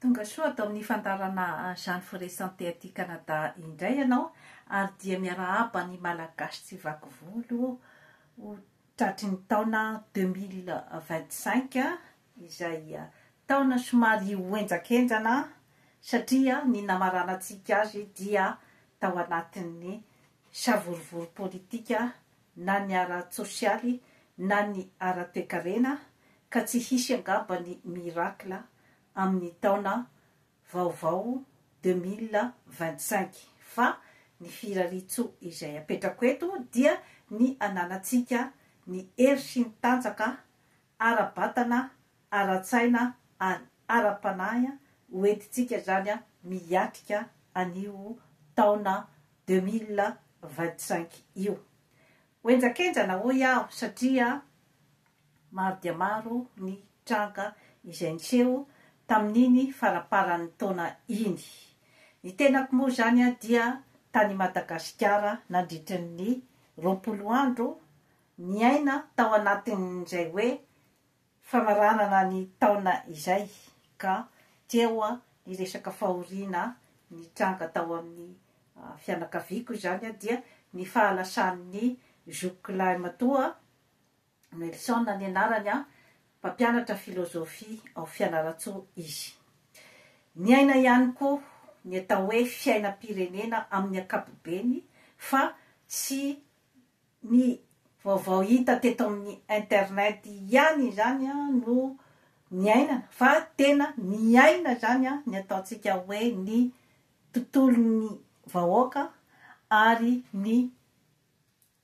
Tonga soa ato amin'ny fandaharana Jeanne Forêt Santé aty Canada indray ianao ary dia miarahaba ny Malagasy tsy vaky volo ho tratry ny taona 2025 izay taona somary ho henjakenjana satria ny namaranantsika azy dia tao anatin'ny savorovoro politika na ny ara-tsosialy na ny ara-toekarena ka tsy hisy angamba ny miracle amin'ny taona vaovao 2025 fa ny firariantsoa izay apetrako eto dia ny ananantsika ny hery sy ny tanjaka ara-batana, ara-tsaina ary ara-panahy ho entintsika izany miatrika an'io taona 2025 io. Ho henjakenjana hoy aho satria maro dia maro ny tranga izay niseho tamin'iny faramparan'ny taona iny. Ny tenako moa izany dia tany Madagasikara nandritry ny 20 andro niaina tao anatin'izay hoe famaranana ny taona izay ka teo ny resaka fahoriana nitranga tao amin'ny fianakaviako izany dia ny fahalasan'ny zokiko lahimatoa Nelson ny anarany, mpampianatra filozofia ao Fianarantsoa izy. Niaina ihany koa ny atao hoe fiainam-pirenena amin'ny ankapobeny fa tsy ny vaovao hita teto amin'ny internet ihany izany no niainana fa tena niaina izany ny ataontsika hoe ny tontolon'ny vahoaka ary ny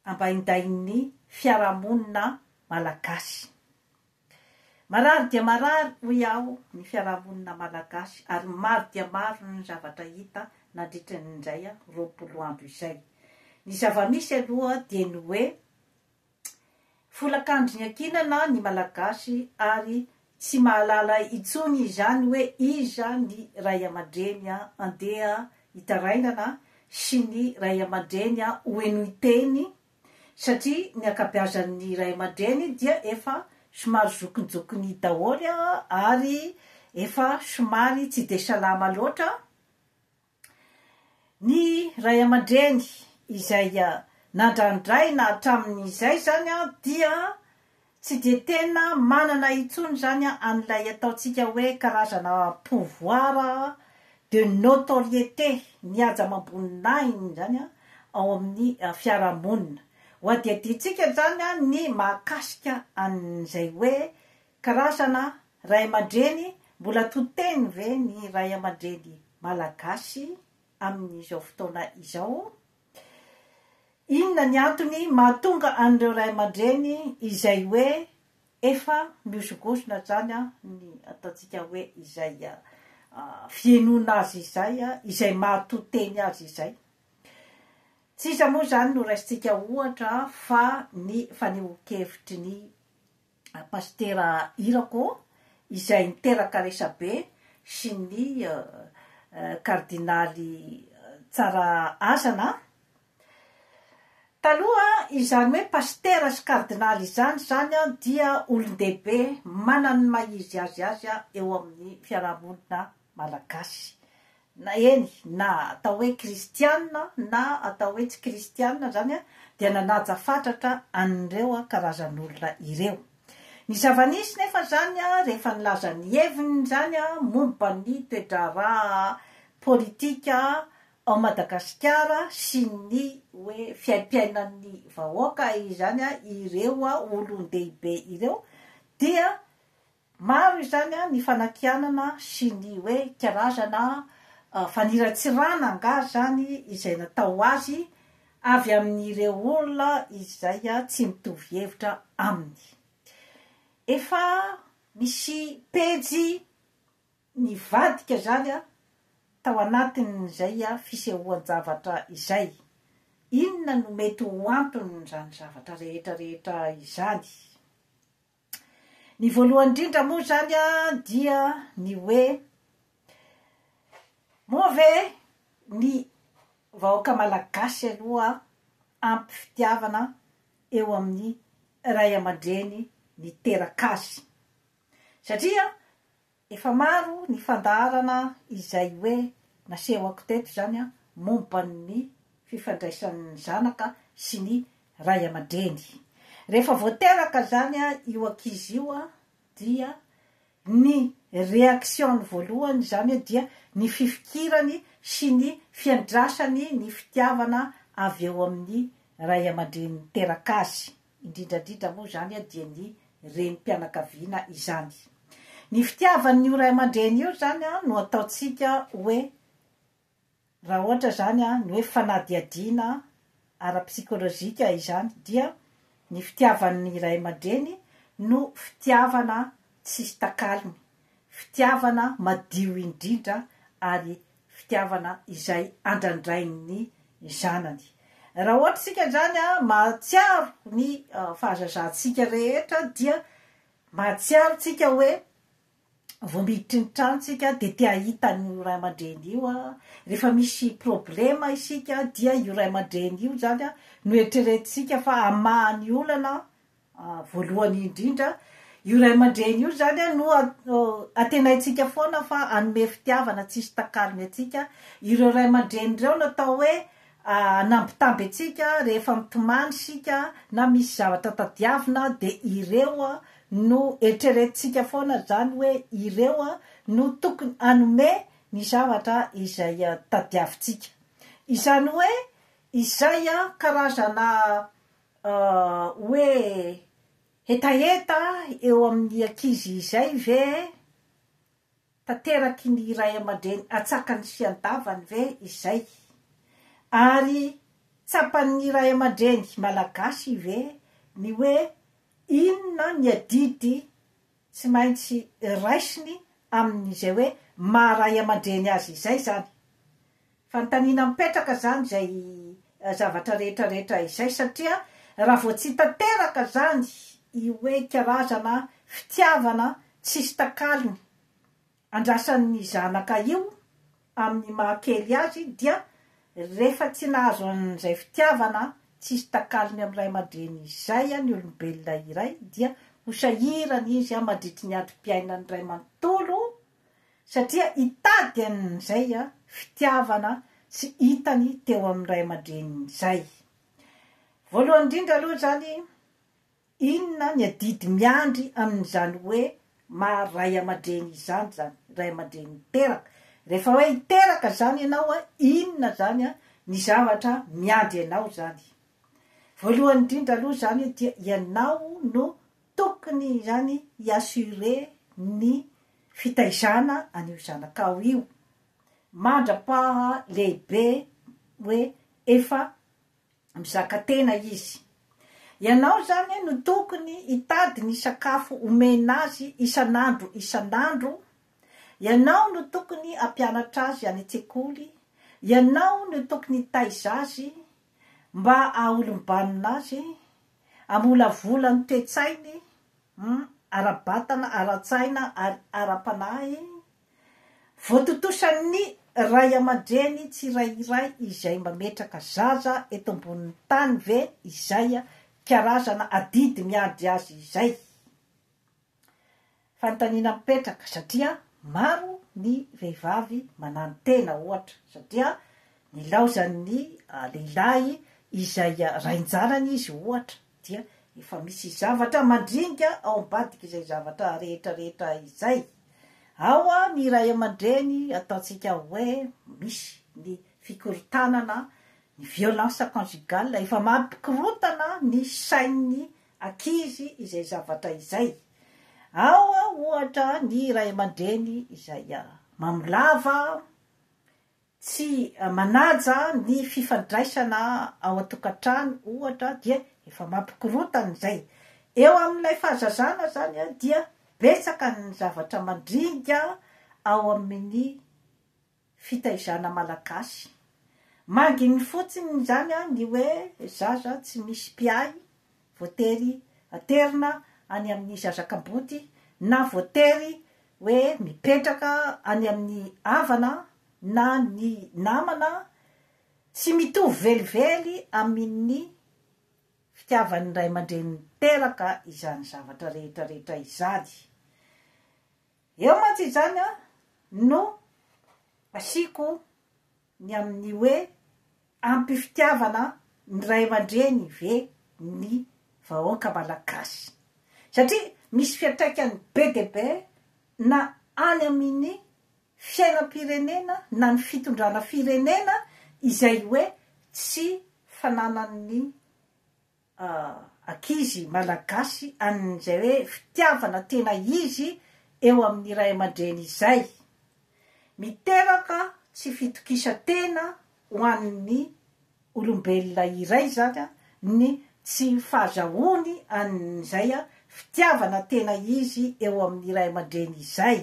ambaindain'ny fiarahamonina malagasy. Marary dia marary hoy aho ny fiarahamonina malagasy ary maro dia maro ny zavatra hita nandritra ny indray 20 andro izay. Ny zava-misy aloha dia ny hoe folakandro niankinana ny malagasy ary tsy mahalala intsony izany hoe iza ny ray aman-dreny andeha hitarainana sy ny ray aman-dreny hohenoin-teny satria ny ankabeazan'ny ray aman-dreny dia efa somary zokinjokiny daholo ary efa somary tsy dia salama loatra ny ray aman-dreny izay nandrandraina hatramin'izay izany dia tsy dia tena manana intsony izany an'ilay ataontsika hoe karazana pouvoir de notoriété ny haja amam-boninahiny izany ao amin'ny fiarahamonina. Ho adihadiantsika izany ny mahakasika an'izay hoe karazana ray aman-dreny mbola to teny ve ny ray aman-dreny malagasy amin'izao fotoana izao? Inona ny antony mahatonga an'ireo ray aman-dreny izay hoe efa mihozongozona izany ny ataontsika hoe izay fihenoana azy izay, izay maha-to teny azy izay? Tsy iza moa izany no raisintsika ohatra fa ny fanehoan-kevitry ny Pasitera Irako izay niteraka resabe sy ny Kardinaly Tsarahazana. Taloha izany hoe Pasitera sy Kardinaly izany izany dia olon-dehibe manana ny maha izy azy azy eo amin'ny fiarahamonina malagasy. Na eny, na atao hoe kristiana na atao hoe tsy kristiana izany dia nanaja fatratra an'ireo karazan'olona ireo. Ny zava-nisy nefa izany rehefa nilaza ny heviny izany momba ny toe-draharaha politika ao Madagasikara sy ny hoe fiaimpiainan'ny vahoaka izany ireo olon-dehibe ireo dia Maro izany ny fanakianana sy ny hoe karazana faniratsirana angaha izany izay natao azy avy amin'ireo olona izay tsy mitovy hevitra aminy. Efa misy pejy nivadika izany tao anatin'izay fisehoan-javatra izay. Inona no mety ho anton'izany zavatra rehetra rehetra izany? Ny voalohany indrindra moa izany dia ny hoe moa ve ny vahoaka malagasy aloha ampy fitiavana eo amin'ny ray aman-dreny niteraka azy? Satria. Efa maro ny fandaharana izay hoe nasehoko teto izany momba ny fifandraisan'ny zanaka sy ny ray aman-dreny. Rehefa vao teraka izany io ankizy io dia ny réaction-ny voalohany izany dia ny fifikirany sy ny fiandrasany ny fitiavana avy eo amin'ny ray aman-dreny niteraka azy, indrindra indrindra moa izany dia ny renim-pianakaviana izany. Ny fitiavan'io ray aman-dreny io izany no ataontsika hoe Raha ohatra izany ny hoe fanadihadiana ara-psikolojika izany dia ny fitiavan'ny ray aman-dreny no fitiavana tsisy takalony, fitiavana madio indrindra ary fitiavana izay andrandrain'ny zanany. Raha ohatra isika izany mahatsiaro ny fahazazantsika rehetra dia mahatsiaro tsika hoe Vao miditry ny trano tsika dia te hahita an'io ray aman-dreny io a, rehefa misy problema isika dia io ray aman-dreny io zany a no eritreretintsika fa hamaha ny olana voalohany indrindra, io ray aman-dreny io zany a no antenaintsika foana fa hanome fitiavana tsisy takalony antsika, ireo ray aman-dreny ireo no atao hoe hanambitamby antsika rehefa mitomany isika na misy zavatra tadiavina dia ireo no eritreretintsika foana izany hoe ireo no tokony hanome ny zavatra izay tadiavintsika. Izany hoe izay karazana hoe hetaheta eo amin'ny ankizy izay ve Tanteraky ny ray aman-dreny atsakany sy andavany ve izay? Ary tsapan'ny ray aman-dreny malagasy ve ny hoe inona ny adidy tsy maintsy raisiny amin'izay hoe maha ray aman-dreny azy izay izany? Fanontaniana mipetraka izany izay zavatra rehetra rehetra izay satria raha vao tsy tanteraka izany io hoe karazana fitiavana tsisy takalony andrasan'ny zanaka io amin'ny maha kely azy dia rehefa tsy nahazo an'izay fitiavana tsisy takalony amin'ny ray aman-dreny izay ny olombelona iray dia ho sahirana izy mandritry ny androm-piainany iray manontolo satria hitady an'izay fitiavana tsy hitany teo amin'ny ray aman-dreniny izay. Voalohany indrindra aloha izany, inona ny adidy miandry amin'izany hoe maha ray aman-dreny izany izany, ray aman-dreny niteraka. Rehefa hoe hiteraka izany ianao, inona izany ny zavatra miandry anao izany. Voalohany indrindra aloha izany dia ianao no Tokony izany hi-assurer ny fitaizana an'io zanakao io mandra-paha lehibe hoe efa mizaka tena izy. Ianao izany no tokony hitady ny sakafo omena azy isan'andro isan'andro, ianao no tokony hampianatra azy any an-tsekoly, ianao no tokony hitaiza azy mba haha-olom-banona azy, Hamolavola ny toe-tsainy, ara-batana, ara-tsaina ary ara-panahy. Voatontosan'ny ray aman-dreny tsirairay izay mametraka zaza eto ambonin'ny tany ve izay karazana adidy miandry azy izay? Fanontaniana mipetraka satria maro ny vehivavy mananotena ohatra satria nilaozan'ny lehilahy izay rain-janany izy ohatra dia efa misy zavatra mandringa ao ambadik'izay zavatra rehetra rehetra izay. Ao ny ray aman-dreny ataontsika hoe misy ny fikorontanana, ny violence conjugale efa mampikorontana ny sain'ny ankizy izay zavatra izay. Ao ohatra ny ray aman-dreny izay mamolava, tsy manaja ny fifandraisana ao an-tokantrano ohatra dia efa mampikorontana izay. Eo amin'ilay fahazazana izany dia betsaka ny zavatra mandringa ao amin'ny fitaizana malagasy. Manginy fotsiny izany ny hoe zaza tsy misy mpiahy, voatery aterina any amin'ny zaza kamboty na voatery hoe mipetraka any amin'ny havana na ny namana, tsy mitovy velively amin'ny fitiavan'ny ray aman-dreny niteraka izany zavatra rehetra rehetra izany. Eo mantsy izany no asiako ny amin'ny hoe ampy fitiavana ny ray aman-dreny ve ny vahoaka malagasy? Satria misy fiantraikany be dia be na any amin'ny fiainam-pirenena na ny fitondrana firenena izay hoe tsy fananan'ny ankizy malagasy an'izay hoe fitiavana tena izy eo amin'ny ray aman-dreny izay. Miteraka tsy fitokisan-tena ho an'ny olombelona iray izany ny tsy fahazahoany an'izay fitiavana tena izy eo amin'ny ray aman-dreny izay.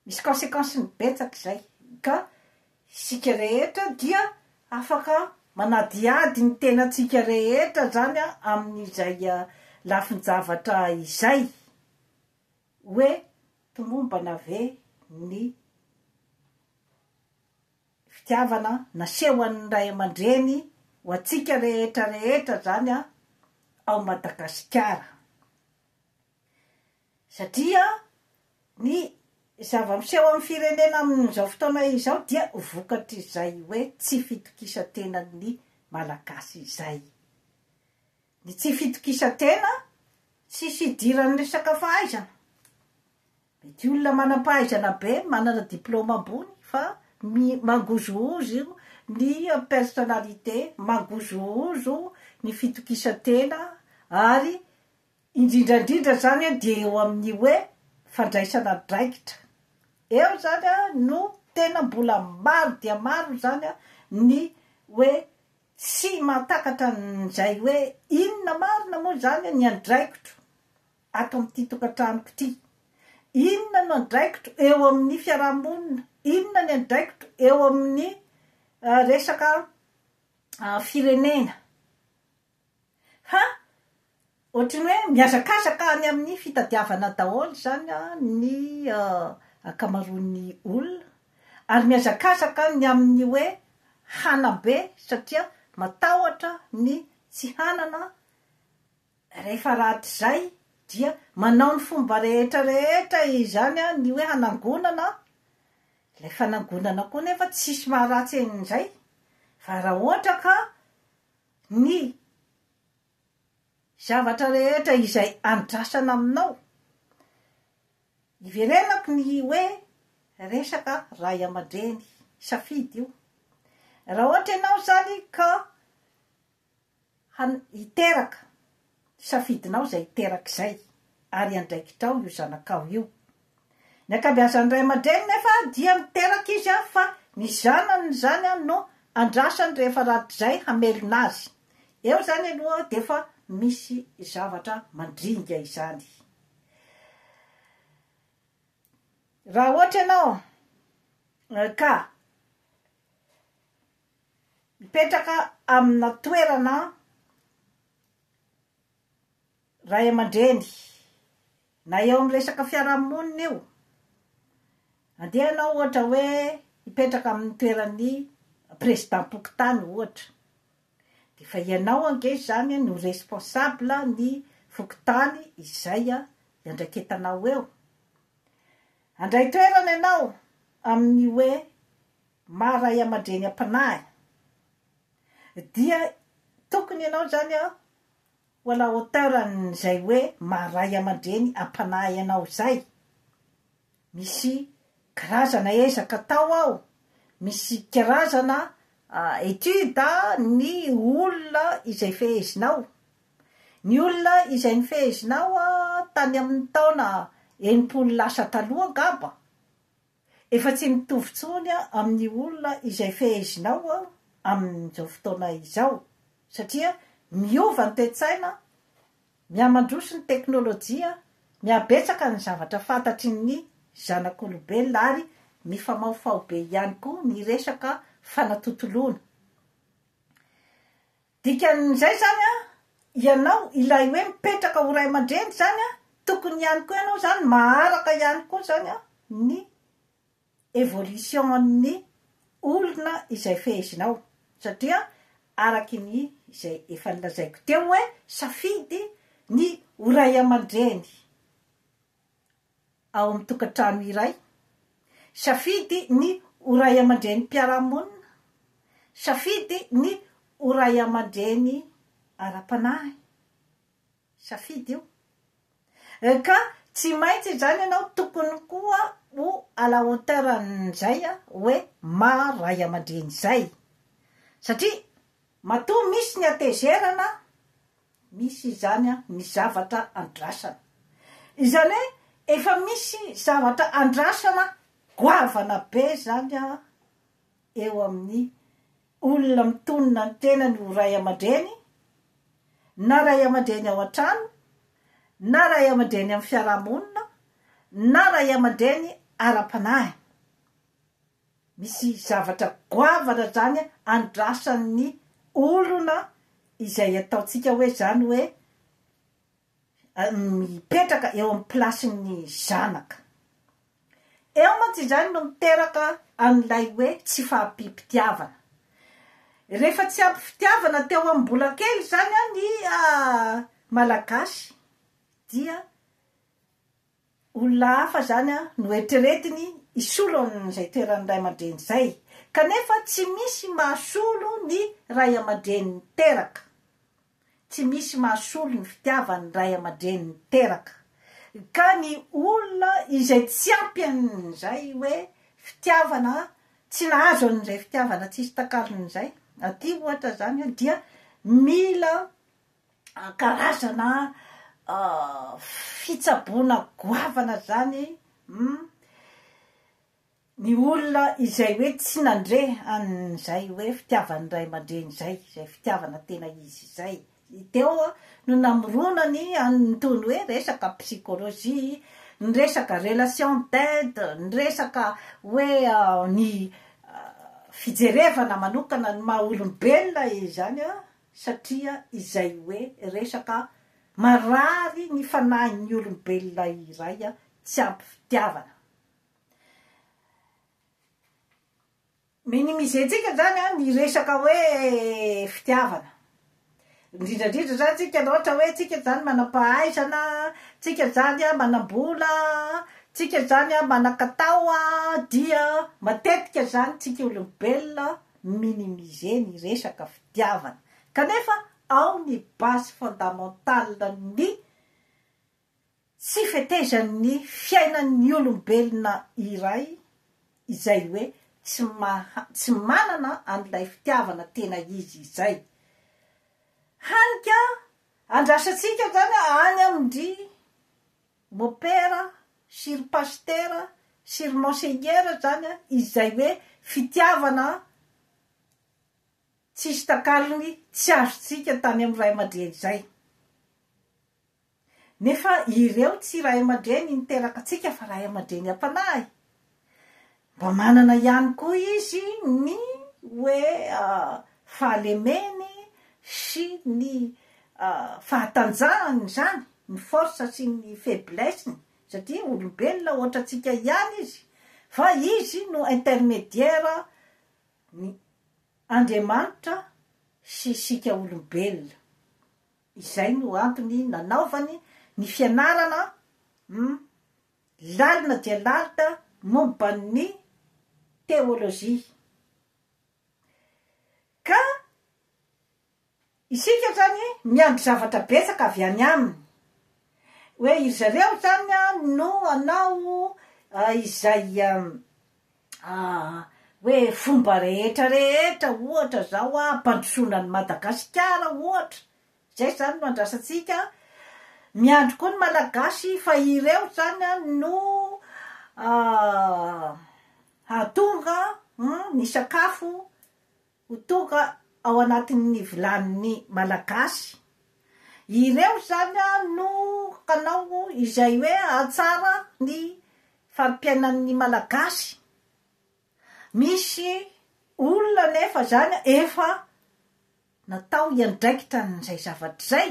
Misy consequence-ny betsaka izay ka isika rehetra dia afaka manadihady ny tenantsika rehetra izany amin'izay lafin-javatra izay hoe tomombana ve ny fitiavana nasehon'ny ray aman-dreny ho antsika rehetra rehetra izany ao Madagasikara. Satria ny zava-miseho amin'ny firenena amin'izao fotoana izao dia vokatr'izay hoe tsy fitokisan-tenan'ny Malagasy izay. Ny tsy fitokisan-tena tsisy idiran'ny resaka fahaizana. Mety olona manam-pahaizana be, manana diplaoma ambony fa mangozohozo ny personnalité, mangozohozo ny fitokisan-tena ary Indrindra indrindra izany dia eo amin'ny hoe fandraisana andraikitra. Eo izany no tena mbola maro dia maro izany ny hoe tsy mahatakatra an'izay hoe inona marina moa izany ny andraikitro ato amin'ity tokantranoko ity. Inona no andraikitro eo amin'ny fiarahamonina, inona ny andraikitro eo amin'ny resaka firenena. Ha! Ohatry ny hoe mihazakazaka any amin'ny fitadiavana daholo izany ny ankamaroan'ny olona, ary mihazakazaka ny amin'ny hoe hanabe satria matahotra ny tsy hanana rehefa rahatrizay dia manao ny fomba rehetra rehetra izany ny hoe hanangonana, ilay fanangonana koa nefa tsisy maharatsy an'izay fa raha ohatra ka ny zavatra rehetra izay andrasana aminao. Iverenako ny hoe resaka ray aman-dreny, safidy io. Raha ohatra ianao izany ka han- hiteraka, safidinao izay hiteraka izay ary andraikitrao io zanakao io. Ny ankabeazan'ny ray aman-dreny nefa dia miteraka izy fa ny zanany izany no andrasany rehefa rahatrizay hamelona azy. Eo izany aloha dia efa misy zavatra mandringa izany. Raha ohatra ianao ka mipetraka amina toerana ray aman-dreny Na eo amin'ny resaka fiarahamonina io, andeha ianao ohatra hoe hipetraka amin'ny toeran'ny président-pokontany ohatra, dia efa ianao ange izany no responsable ny fokontany izay iandraiketanao eo. Handray toerana ianao amin'ny hoe maha ray aman-dreny am-panahy, dia tokony ianao izany Ho à la hauteur an'izay hoe maha ray aman-dreny am-panahy anao izay. Misy karazana ezaka atao ao, misy karazana étude ny olona izay fehezinao. Ny olona izay nifehezinao tany amin'ny taona 60 lasa taloha angamba, efa tsy mitovy intsony amin'ny olona izay fehezinao amin'izao fotoana izao satria miova ny toe-tsaina, mihamandroso ny teknolojia, mihabetsaka ny zavatra fantatry ny zanak'olombelona ary mifamahofaho be ihany koa ny resaka fanatontoloana. Dikan'izay izany an, ianao ilay hoe mipetraka ho ray aman-dreny izany an, tokony ihany koa ianao izany maharaka ihany koa izany an ny évolution-n'ny olona izay fehezinao satria araky ny izay efa nolazaiko teo hoe safidy ny ho ray aman-dreny. ao amin'ny tokantrano iray, safidy ny ho ray aman-drenim-piarahamonina, safidy ny ho ray aman-dreny ara-panahy. Safidy io. Ka tsy maintsy izany ianao tokony koa ho à la hauteur an'izay hoe maha ray aman-dreny izay. Satria matoa misy ny hatezerana, misy izany ny zavatra andrasana. Izany hoe efa misy zavatra andrasana goavana be izany eo amin'ny olona mitonona ny tenany ho ray aman-dreny, na ray aman-dreny ao an-trano, na ray aman-dreny amin'ny fiarahamonina, na ray aman-dreny ara-panahy. Misy zavatra goavana izany andrasan'ny olona izay ataontsika hoe izany hoe mipetraka eo amin'ny plasin'ny zanaka. Eo mantsy izany no miteraka an'ilay hoe tsy fahampiam-pitiavana. Rehefa tsy ampy fitiavana teo amin'ny mbola kely izany ny Malagasy dia olona hafa izany no eritreretiny hisolo an'izay toeran'ny ray aman-dreny izay. Kanefa tsy misy mahasolo ny ray aman-dreny niteraka. Tsy misy mahasolo ny fitiavan'ny ray aman-dreny niteraka. Ka ny olona izay tsy ampy an'izay hoe fitiavana, tsy nahazo an'izay fitiavana tsisy takalony izay, aty ohatra izany dia mila karazana fitsaboana goavana izany Ny olona izay hoe tsy nandre an'izay hoe fitiavan'ny ray aman-dreny izay, izay fitiavana tena izy izay. Teo no namoronany an'itony hoe resaka psychologie, ny resaka relation d'aide, ny resaka hoe ny fijerevana manokana ny maha olombelona izany satria izay hoe resaka marary ny fanahin'ny olombelona iray tsy ampy fitiavana. Minimiser-tsika zany an ny resaka hoe fitiavana. Indrindra indrindra zany tsika raha ohatra hoe tsika zany manam-pahaizana, tsika zany an manam-bola, tsika zany an manan-katao an, dia matetika zany tsika olombelona minimiser ny resaka fitiavana. Kanefa ao ny base fondamentale ny Tsy fetezan'ny fiainan'ny olombelona iray izay hoe tsy maha tsy manana an'ilay fitiavana tena izy izay. Hany ka andrasantsika izany any amin-dry mopera sy ry pasitera sy ry monseigneur izany izay hoe fitiavana tsisy takalony tsy azontsika tany amin'ny ray aman-dreny izay. Nefa ireo tsy ray aman-dreny niteraka antsika fa ray aman-dreny am-panahy. Mba manana ihany koa izy ny hoe fahalemeny sy ny fahatanjahany izany, ny force sy ny faiblesse-ny, satria olombelona ohatrantsika ihany izy, fa izy no intermediaire ny Andriamanitra sy isika olombelona. Izay no antony nanaovany ny fianarana lalina dia lalina momba ny teolojia. Ka isika izany miandry zavatra betsaka avy any aminy. Hoe iry zareo izany no hanao izay hoe fomba rehetra rehetra ohatra zao hampandrosoana an'i Madagasikara ohatra, zay zany no andrasantsika, miandry koa ny Malagasy fa ireo zany no hahatonga ny sakafo ho tonga ao anatin'ny vilanin'ny Malagasy. Ireo izany no hanao izay hoe hahatsara ny fari-piainan'ny Malagasy. Misy olona anefa izany efa natao hiandraikitra an'izay zavatra izay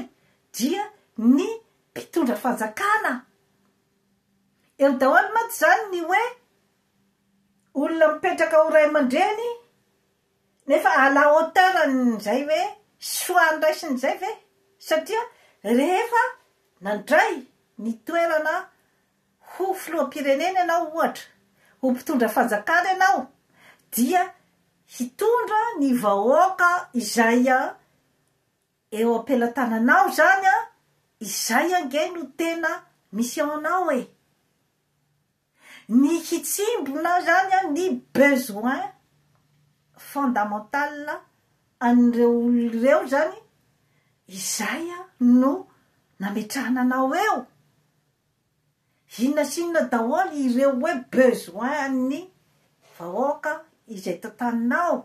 dia ny mpitondra fanjakana. Eo daholo mantsy izany ny hoe olona mipetraka ho ray aman-dreny nefa à la hauteur an'izay hoe choix ndraisiny izay ve? Satria rehefa nandray ny toerana Ho filoham-pirenena ianao ohatra, ho mpitondra fanjakana ianao dia hitondra ny vahoaka izay eo am-pelatananao izany an, izay ange no tena mission-nao e! Ny hitsimbina izany an ny besoin fondamental an'ireo olona ireo izany, izay no nametrahana anao eo. Inona sy inona daholo ireo hoe besoin an'ny vahoaka izay tantaninao?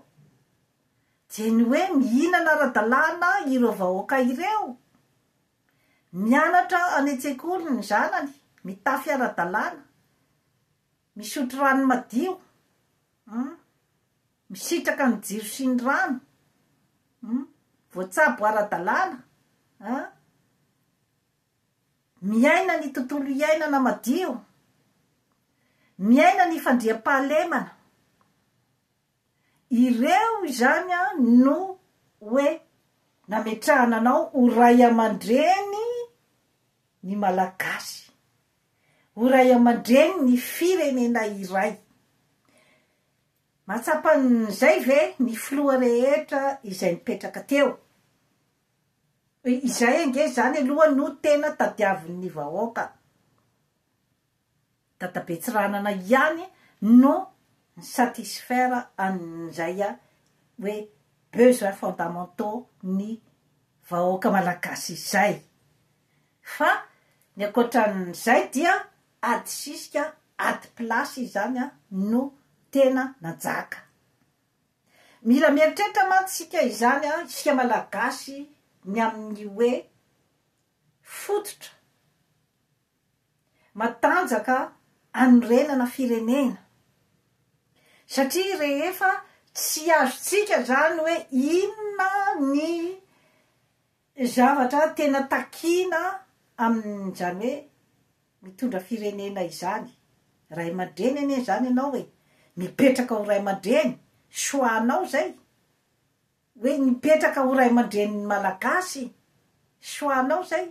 Dia ny hoe mihinana ara-dalàna ireo vahoaka ireo, mianatra any an-tsekoly ny zanany, mitafy ara-dalàna, misotro rano madio, hum, misitraka ny jiro sy ny rano, hum, voatsabo ara-dalàna, an. Miaina ny tontolo iainana madio, miaina ny fandriampahalemana. Ireo izany no hoe nametrahana anao ho raiamandreny ny Malagasy, ho raiamandreny ny firenena iray. Mahatsapa an'izay ve ny filoha rehetra izay nipetraka teo? Izay ange izany aloha no tena tadiavin'ny vahoaka. Dadabe Tsiranana ihany no ni-satisfaire an'izay hoe besoins fondamentaux ny vahoaka malagasy izay. Fa ny ankoatran'izay dia ady sisika, ady place izany no tena nanjaka. Mila mieritreritra mantsy isika izany an, isika Malagasy ny amin'ny hoe fototra matanjaka anorenana firenena. Satria rehefa tsy azontsika izany hoe inona ny Zavatra tena takiana amin'izany hoe mitondra firenena izany, ray aman-dreny anie izany ianao e, mipetraka ho ray aman-dreny, choix-nao izay, hoe mipetraka ho ray aman-drenin'ny Malagasy, choix-nao izay,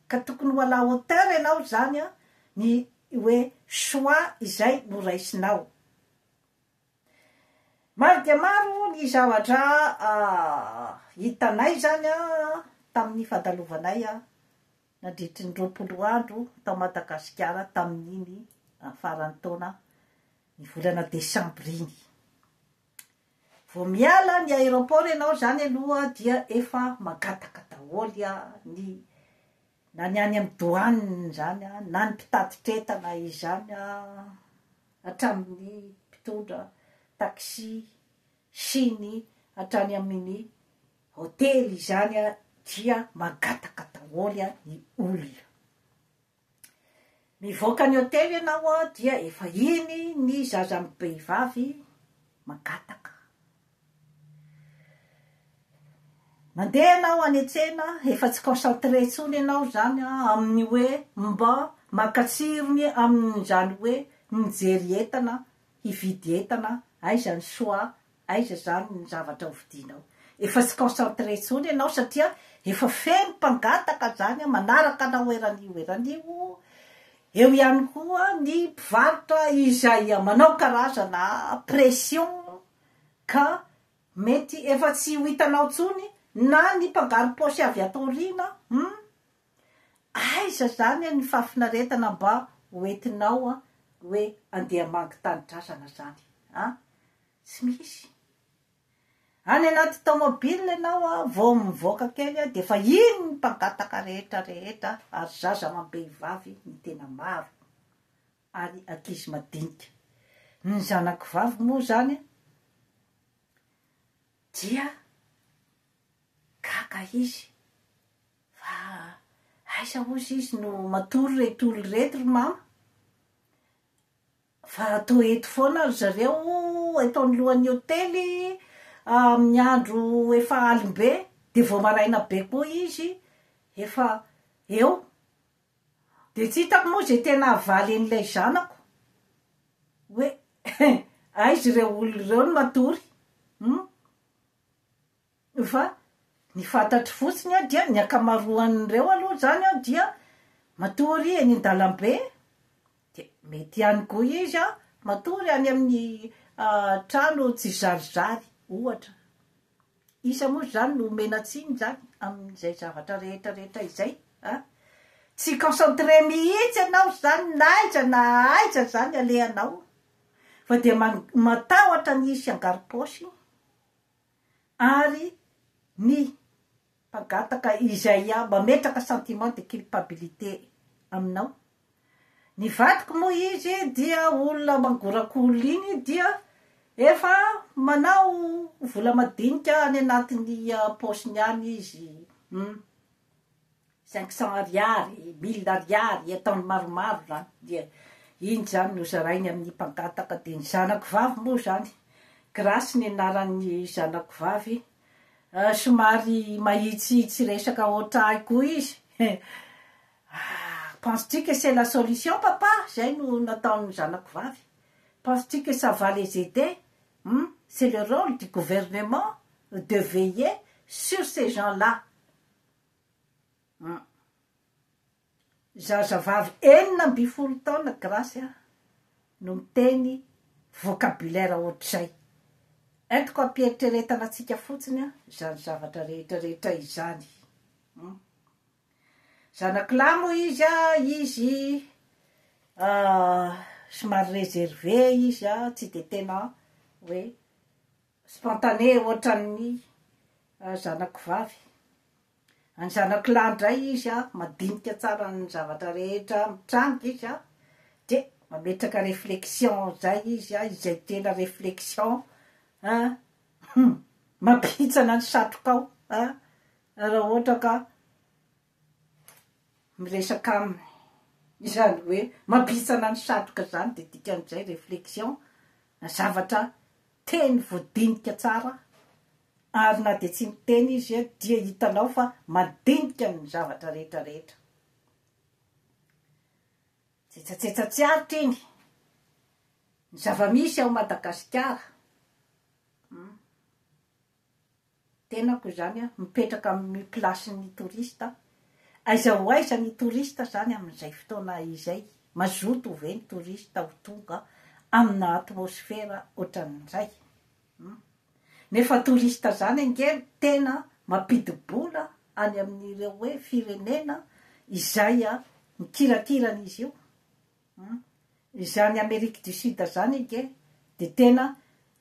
ka tokony ho à la hauteur ianao izany an, ny hoe choix izay noraisinao. Maro dia maro ny zavatra hitanay izany tamin'ny fandalovanay nandritry ny 20 andro tao Madagasikara tamin'iny faran'ny taona ny volana desambra iny. Vao miala ny aéroport ianao izany aloha dia efa mangataka daholo ny na ny any amin'ny douane izany na ny mpitatitra entana izany hatramin'ny mpitondra taxi sy ny hatrany amin'ny hotely izany dia mangataka daholo ny olona. Mivoaka ny hotely ianao dia efa iny ny zaza amim-behivavy mangataka. Mandeha ianao any an-tsena, efa tsy concentré intsony ianao izany amin'ny hoe mba maka tsirony amin'izany hoe mijery entana, hividy entana, aiza ny choix, aiza izany ny zavatra hovidianao. Efa tsy concentré intsony ianao satria efa feno mpangataka izany manaraka anao eran'io eran'io, eo ihany koa ny mpivarotra izay manao karazana pression ka Mety efa tsy ho hitanao tsony na ny mpangaro-paosy avy ato aoriana hum! Aiza zany ny fahafinaretana mba ho entinao hoe andeha hamangy tanindrazana zany an! Tsy misy. Any anaty tomobile ianao vao mivoaka kely dia efa iny ny mpangataka rehetra rehetra ary zaza amam-behivavy ny tena maro ary ankizy madinika. Ny zanako vavy moa zany Dia gaga izy fa aiza hozy izy no matory ireto olona ireto ry mama? Fa toa eto foana ry zareo eto anoloan'ny hotely amin'ny andro efa alim-be dia vao maraina be koa izy efa eo. Dia tsy hitako moa izay tena havaly an'ilay zanako hoe aiza ireo olona ireo no matory hum fa ny fantatro fotsiny an dia ny ankamaroan'ireo aloha izany an dia matory eny an-dalambe. Dia mety ihany koa izy an, matory any amin'ny trano tsy zarizary ohatra. Isa moa izany no omena tsiny izany amin'izay zavatra rehetra rehetra izay an. Tsy concentré mihitsy ianao izany na aiza na aiza izany alehanao fa dia matahotra ny hisy hangarom-paosy ary ny mpangataka izay mametraka sentiment de culpabilité aminao. Ny vadiko moa izy dia olona mangorak'olona iny dia efa manao vola madinika any anatin'ny paosiny any izy hum 500 ariary, mille ariary, ataony maromaro zany dia iny zany no zarainy amin'ny mpangataka dia ny zanako vavy moa zany Grace ny anaran'ny zanako vavy somary mahitsihitsy resaka ohatr'ahy koa izy Ah, penses-tu que c'est la solution papa? Zay no nataon'ny zanako vavy. Penses-tu que ça va les aider? Hum, c'est le rôle du gouvernement de veiller sur ces gens-là. Hum. Zazavavy 16 taona Grace a, no miteny vocabulaire ohatr'izay. Entiko ampieritreretana antsika fotsiny a, izany zavatra rehetra rehetra izany. Hum. Zanako lahy moa izy a, izy somary réservé izy a, tsy dia tena hoe spontané ohatran'ny zanako vavy. Ny zanako lahy indray izy a, madinika tsara ny zavatra rehetra mitranga izy a, dia mametraka réflexion zay izy a, izay tena réflexion a, mampihitsana ny satrokao a. Raha ohatra ka miresaka aminy, izany hoe mampihitsana ny satroka izany dia dikan'izay réflexion na zavatra teny voadinika tsara ary na dia tsy miteny izy dia hitanao fa mandinika ny zavatra rehetra rehetra. Tsetsatsetsa tsy aritra iny ny zava-misy ao Madagasikara. Tenako izany an, mipetraka amin'ny place-n'ny touriste aho. Aiza ho aiza ny touriste izany amin'izay fotoana izay? Mazoto ve ny touriste ho tonga amina atmosphère ohatran'izay? Hum. Nefa touriste izany ange no tena mampidi-bola any amin'ireo hoe firenena izay mikirakira an'izy io. Hum. Izany Amerique du Sud zany ange dia tena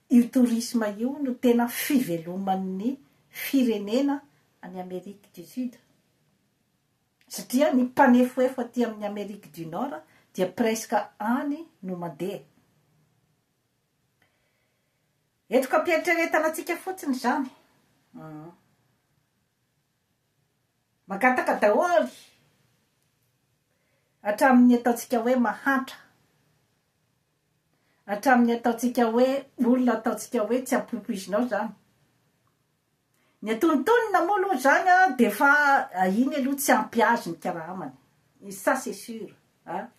io tourisme io no tena fiveloman'ny firenena any Amerique du Sud. Satria ny mpanefoefo aty amin'ny Amerique du Nord dia presque any no mandeha. Entiko ampiheritreretana antsika fotsiny izany. Hum. Mangataka daholo hatramin'ny ataontsika hoe mahantra, hatramin'ny ataontsika hoe olona ataontsika hoe tsy ampoipoizinao izany. Ny antonontonona moa aloha izany an, dia efa iny aloha tsy ampy azy ny karamany, ça c'est sûr an,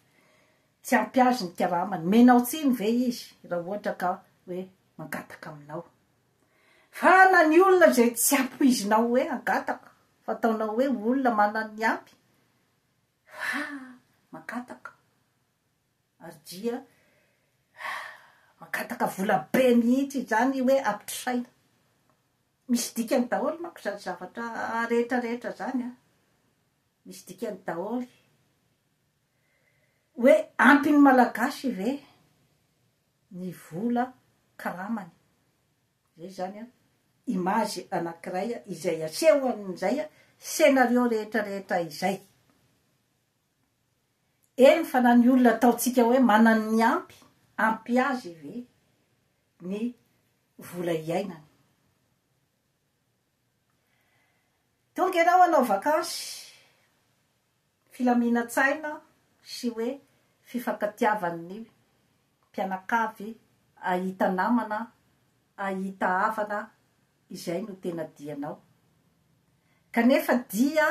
tsy ampy azy ny karamany, omenao tsiny ve izy raha ohatra ka hoe mangataka aminao. Fa na ny olona izay tsy ampoizinao hoe hangataka fa ataonao hoe olona manana ny ampy fa mangataka ary dia mangataka vola be mihitsy izany hoe ampitrosaina. Misy dikany daholo manko izany zavatra rehetra rehetra izany an! Misy dikany daholo. Hoe ampy ny Malagasy ve ny vola karamany? Izay izany an, image anankiray izay asehon'izay scenario rehetra rehetra izay. Eny fa na ny olona ataontsika hoe manana ny ampy, ampy azy ve ny vola iainany? Tonga ianao hanao vakansy, Filaminan-tsaina sy hoe fifankatiavan'ny mpianakavy hahita namana, hahita havana izay no tena dianao. Kanefa dia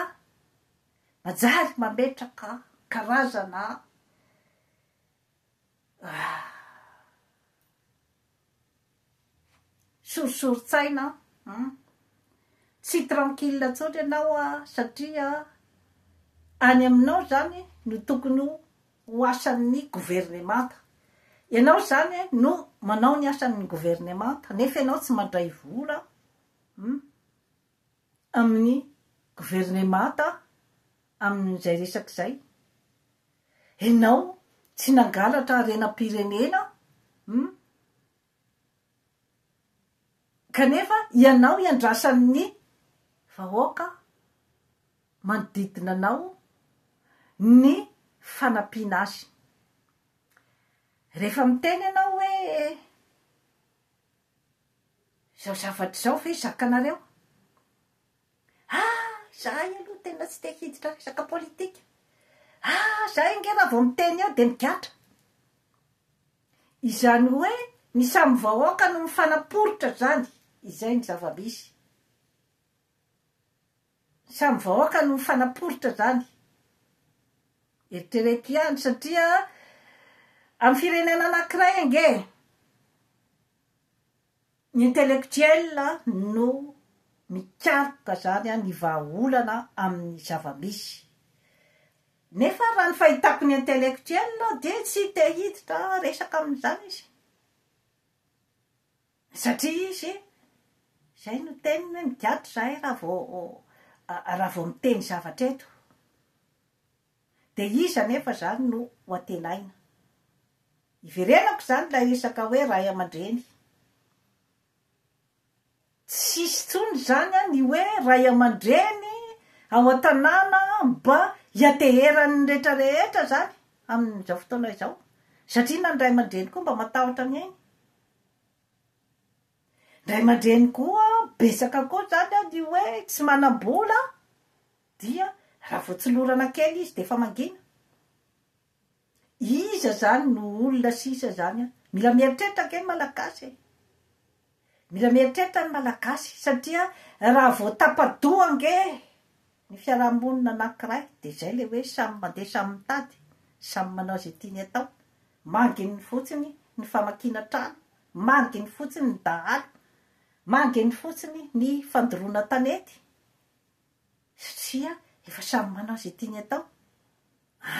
manjary mametraka karazana Sorisorin-tsaina an! Tsy tranquille intsony ianao satria any aminao izany no tokony ho. ho asan'ny governemanta. Ianao izany no manao ny asan'ny governemanta nefa ianao tsy mandray vola amin'ny governemanta amin'izay resaka izay. Ianao tsy nangalatra harenam-pirenena Kanefa ianao iandrasan'ny vahoaka manodidina anao ny fanampiana azy. Rehefa miteny ianao hoe izao zavatra izao ve zakanareo? Ah, izahay aloha tena tsy te hiditra resaka politika. Ah, izahay ange raha vao miteny eo dia migadra. Izany hoe ny samy vahoaka no mifanaporitra izany, izay ny zava-misy. Ny samy vahoaka no mifanaporitra izany. Eritrereto ihany satria amin'ny firenena anankiray ange ny intellectuel no mikaroka izany ny vahaolana amin'ny zava-misy. Nefa raha ny fahitako ny intellectuel dia tsy te hiditra resaka amin'izany izy. Satria izy, izay no teniny hoe migadra izahay raha vao raha vao miteny zavatra eto. Dia iza anefa izany no ho antenaina? Iverenako izany ilay resaka hoe ray aman-dreny. Tsisy intsony izany ny hoe ray aman-dreny ao an-tanàna mba hianteheran'ny rehetra rehetra izany amin'izao fotoana izao, satria na ny ray aman-dreny koa mba matahotra ny ainy. Ny ray aman-dreny koa betsaka koa izany ny hoe tsy manam-bola dia raha vao tsolorana kely izy dia efa mangina. Iza zany no olona sisa zany an? Mila mieritreritra ange ny Malagasy e! Mila mieritreritra ny Malagasy satria raha vao tapa-doha ange ny fiarahamonina anankiray dia izay ilay hoe samy mandeha samy mitady, samy manao izay tiany atao. Manginy fotsiny ny famakiana trano, manginy fotsiny ny dahalo, manginy fotsiny ny fandoroana tanety satria efa samy manao izay tiany atao.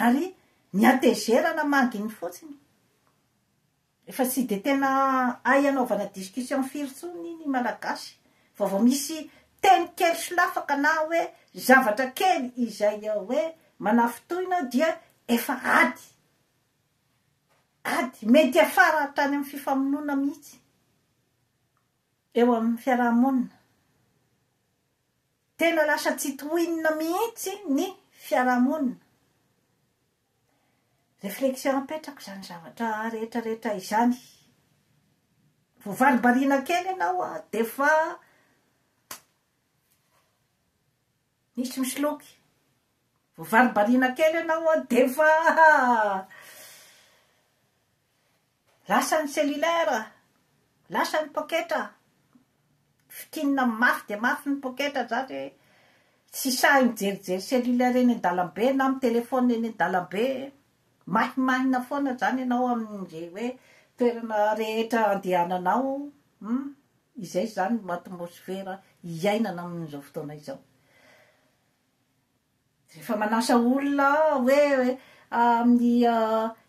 Ary ny hatezerana manginy fotsiny. Efa tsy dia tena hay anaovana discussion firy intsony ny Malagasy fa vao misy teny kely solafaka na hoe zavatra kely izay hoe manafintohina dia efa ady. Ady mety hiafara hatrany amin'ny fifamonoana mihitsy eo amin'ny fiaraha-monina. Tena lasa tsy tohinina mihitsy ny fiarahamonina. Réflexion apetrako izany zavatra rehetra rehetra izany. Vao varimbariana kely ianao dia efa misy misoloky. Vao varimbariana kely ianao dia efa Lasa ny cellulaire, lasa ny poketra, fitinina mafy dia mafy ny poketra zany hoe tsy sahy mijerijery cellulaire eny an-dalambe na mi-telephone eny an-dalambe, mahimahina foana zany ianao amin'izay hoe toerana rehetra andehananao, hum, izay zany no atmosfera iainana amin'izao fotoana izao. Rehefa manasa olona hoe amin'ny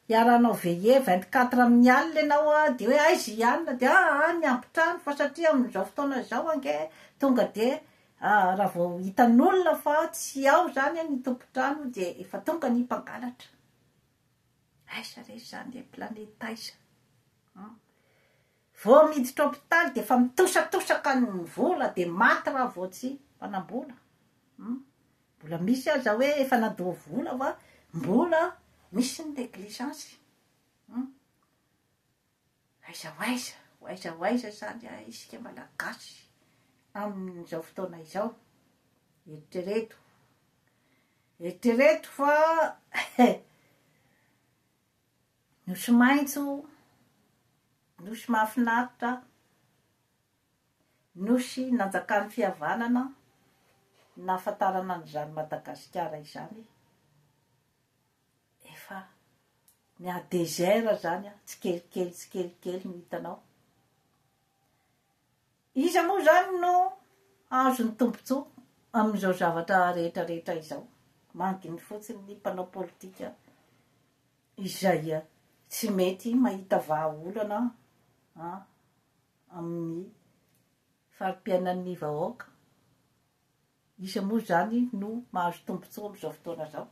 hiarahanao veillée 24 amin'ny alina ianao dia hoe aiza i anona dia aa any ampitrano fa satria amin'izao fotoana izao ange tonga dia raha vao hitan'olona fa tsy ao izany ny tompon-trano dia efa tonga ny mpangalatra. Aiza re izany e, planeta aiza? Vao miditra hopitaly dia efa mitosatosaka ny vola dia maty raha vao tsy manam-bola. Hum. Mbola misy aza hoe efa nandoa vola fa mbola misy ny negligence. Hum. Aiza ho aiza, ho aiza ho aiza izany isika Malagasy amin'izao fotoana izao. Eritrereto. Eritrereto fa Nosy maitso, nosy mahafinaritra, Nosy nanjakan'ny fihavanana nahafantarana an'izany Madagasikara izany efa miha désert zany an, tsikelikely tsikelikely no hitanao. Iza moa izany no hahazo ny tombontsoa amin'izao zavatra rehetra rehetra izao? Manginy fotsiny ny mpanao politika. izay tsy mety mahita vahaolana amin'ny fari-piainan'ny vahoaka. Iza moa izany no mahazo tombontsoa amin'izao fotoana izao?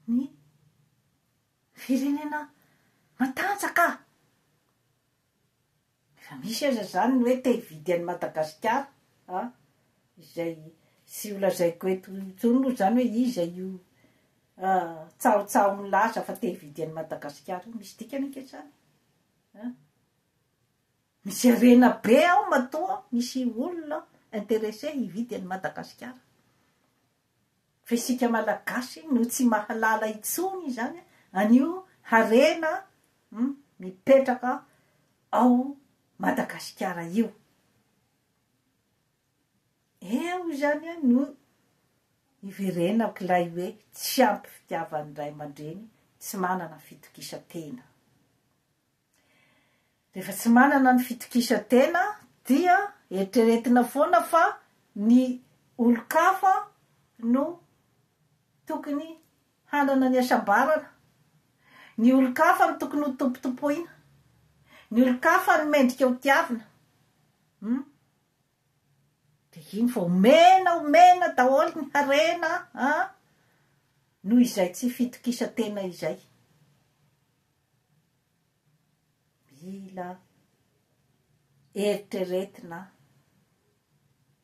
Ny firenena matanjaka! Efa misy aza izany ny hoe te hividy an'i Madagasikara a! Izay tsy ho lazaiko eto intsony moa izany hoe iza io tsahotsaho milaza fa te hividy an'i Madagasikara io. Misy dikany ange izany a! Misy harena be ao matoa misy olona intéressé hividy an'i Madagasikara. Fa isika Malagasy no tsy mahalala intsony izany an'io harena mipetraka ao Madagasikara io. Eo izany no iverenako ilay hoe tsy ampy fitiavan'ny ray aman-dreny, tsy manana fitokisan-tena. Rehefa tsy manana ny fitokisan-tena dia eritreretina foana fa ny olon-kafa no tokony hanana ny hasambarana, ny olon-kafa no tokony ho tompotompoina, ny olon-kafa no mendrika ho tiavina. Hum. Dia iny fa omena omena daholo ny harena an, noho izay tsy fitokisan-tena izay. Mila eritreretina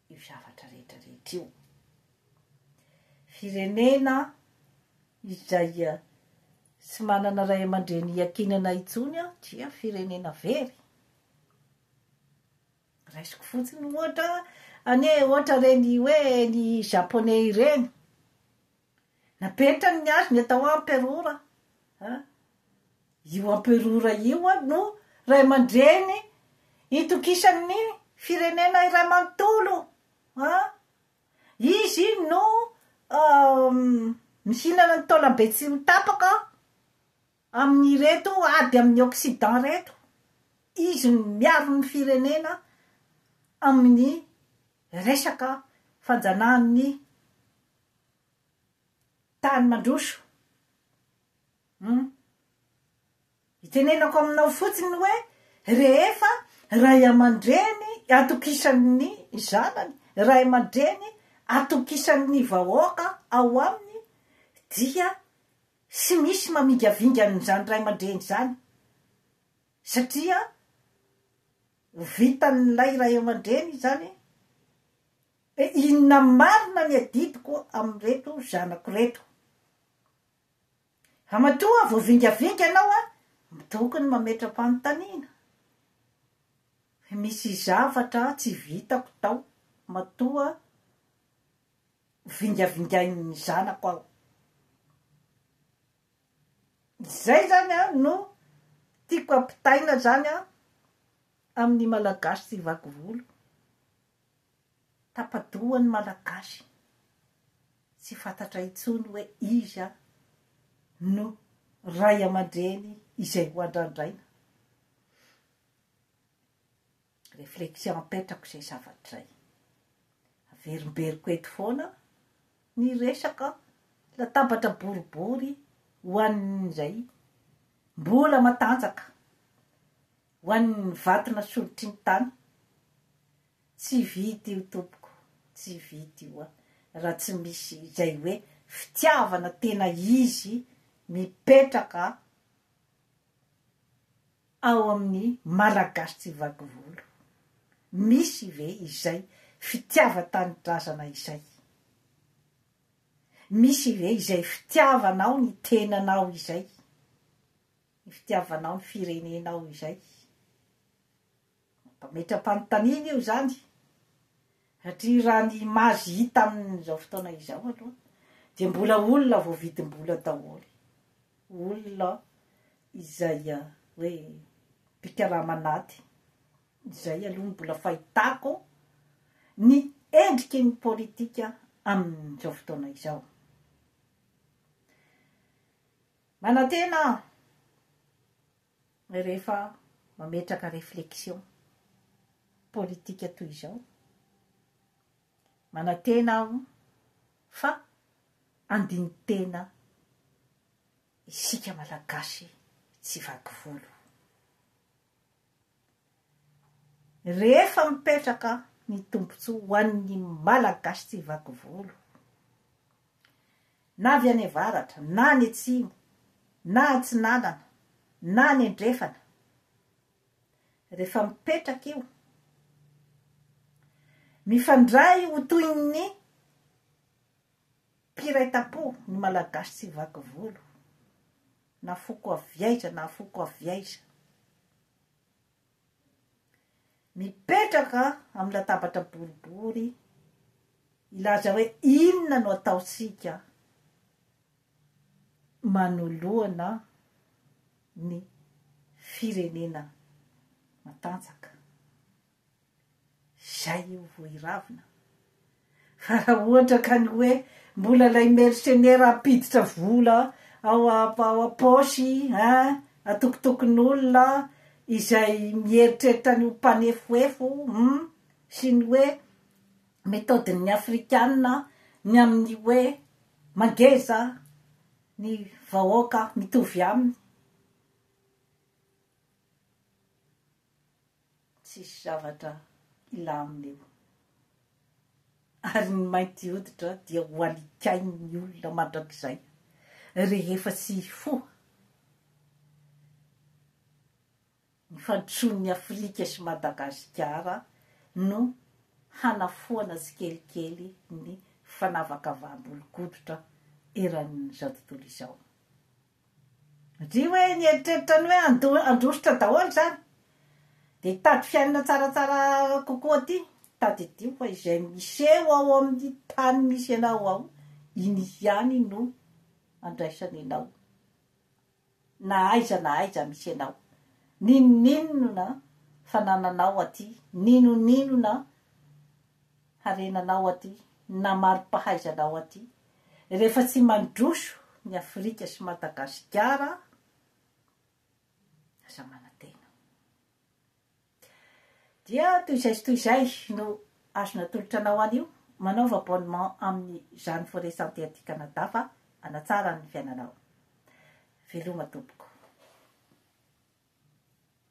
io zavatra rehetra rehetra io. Firenena izay tsy manana ray aman-dreny hiankinana intsony dia firenena very. Raisiko fotsiny ohatra anie ohatra ireny hoe ny japonais ireny. Napetrany ny azy ny atao hoe amperora a! Io amperora io no ray aman-dreny itokisan'ny firenena iray manontolo a! Izy no mihinana ny taolam-be tsy ho tapaka amin'ireto ady amin'ny Occident ireto. Izy no miaro ny firenena amin'ny resaka fanjanahan'ny Tany mandroso. Hum. Itenenako aminao fotsiny hoe rehefa ray aman-dreny atokisan'ny zanany, ray aman-dreny atokisan'ny vahoaka ao aminy dia tsy misy mamingavinga an'izany ray aman-dreny izany satria vitan'ilay ray aman-dreny izany Hoe inona marina ny adidiko amin'ireto zanako ireto? Fa matoa voavingavinga ianao an, tokony mametra-panontaniana. Hoe misy zavatra tsy vitako tao matoa vingavingain'ny zanako aho. Izay izany an no tiako ampitaina izany an amin'ny Malagasy tsy vaky volo. Tapa-doha ny Malagasy, tsy fantatra intsony hoe iza no ray aman-dreny izay ho andrandraina. Réflexion apetrako izay zavatra izay. Averimberiko eto foana ny resaka latabatra boribory ho an'izay mbola matanjaka, ho an'ny vato nasolotry ny tany. Tsy vita io tompoko, tsy vita io a, raha tsy misy izay hoe fitiavana tena izy mipetraka ao amin'ny Malagasy tsy vaky volo. Misy ve izay fitiavan-tanindrazana izay? Misy ve izay fitiavanao ny tenanao izay? Ny fitiavanao ny firenenao izay? Mampametra-panontaniana io izany, satria raha ny image hita amin'izao fotoana izao aloha dia mbola olona voavidim-bola daholo, olona izay hoe mpikarama an'ady, izay aloha no mbola fahitako ny endriky ny politika amin'izao fotoana izao. Manantena aho rehefa mametraka réflexion politika toy izao, manantena aho fa handini-tena. Isika Malagasy tsy vaky volo. Rehefa mipetraka ny tombontsoa ho an'ny Malagasy tsy vaky volo, na avy any avaratra, na any atsimo, na atsinanana, na any andrefana, rehefa mipetraka io, mifandray ho toy ny mpiray tampo ny Malagasy tsy vaky volo, na foko avy aiza na foko avy aiza. Mipetraka amin'ny latabatra boribory hilaza hoe inona no ataontsika manoloana ny firenena matanjaka. Izay io vao hiravina. Fa raha ohatra ka ny hoe mbola ilay mercenaire hampiditra vola ao ao am-paosy hein, atokotokon'olona izay mieritreritra ny ho mpanefoefo hum, sy ny hoe metodin'ny afrikana ny amin'ny hoe mangeza ny vahoaka mitovy aminy, Tsisy zavatra hilamina eo. Ary ny mainty hoditra dia ho alikain'ny olona mandrakizay rehefa tsy hifoha ny fandrosoan'i Afrika sy Madagasikara no hanafoana tsikelikely ny fanavakavaham-bolon-koditra eran'izao tontolo izao. Ndry hoe nieritreritra ny hoe handositra daholo izany, dia hitady fiainana tsaratsara kokoa aty, tadidio fa izay miseho ao amin'ny tany misy anao ao, iny ihany no andraisany anao, na aiza na aiza misy anao, n'inon'inona fanananao aty, n'inon'inona harenanao aty, na mari-pahaizanao aty, rehefa tsy mandroso ny Afrika sy Madagasikara, aza manantena. Dia toy izay sy toy izay no azo natolotra anao anio, manaova abonnement amin'ny Jeanne Forêt Santé aty Canada fa hanatsara ny fiainanao. Veloma tompoko.